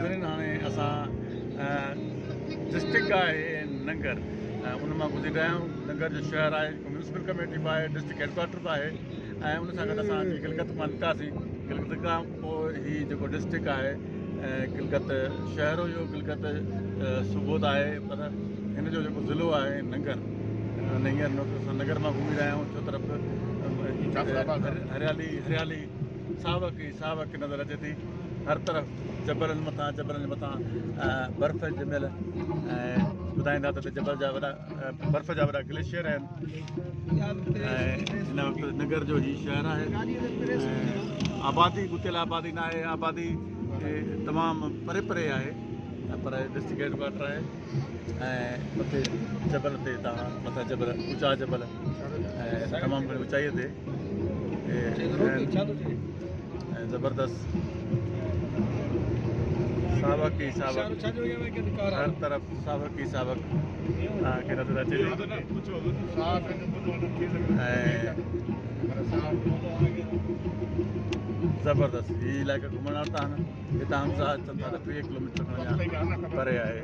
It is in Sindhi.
ناظرين هاڻي اسان ڊسٽرڪٽ آهي ننگر ان مان گذري رهيا آهيون. ننگر جو شهر آهي، ميونسپل ڪميٽي به آهي، ڊسٽرڪٽ هيڊ ڪوارٽر به آهي ۽ ان سان گڏ اسان اچي گلگت مان نڪتاسين. گلگت کان پوء هي جيڪو ڊسٽرڪٽ آهي گلگت شهر هيو، گلگت صوبو ته آهي پر هن جو جيڪو ضلعو آهي ننگر، هينئر اسان ننگر مان گهمي رهيا آهيون. چو طرف هريالي هريالي ساوڪ ئي ساوڪ نظر اچي ٿي. هر طرف جبلن مٿان جبلن جي مٿان برف ڄميل ۽ ٻڌائيندا ته جبل جا وڏا برف جا وڏا گليشيئر آهن ۽ هن وقت نگر جو هي شهر آهي. آبادي ڳتيل آبادي نه آهي، آبادي تمام پري پري آهي پر ڊسٽرڪٽ هيڊ ڪوارٽر آهي ۽ مٿي جبل تي تان مٿان جبل اوچا جبل ۽ تمام گهڻي اوچائي تي ۽ زبردست ساوڪ ئي ساوڪ، هر طرف ساوڪ ئي ساوڪ توهان کي نظر اچي ٿي ۽ زبردست هي علائقا گهمڻ وارا آهن. هتان همزا اچن ٿا ته 30 ڪلوميٽر کان اڃا پري آهي.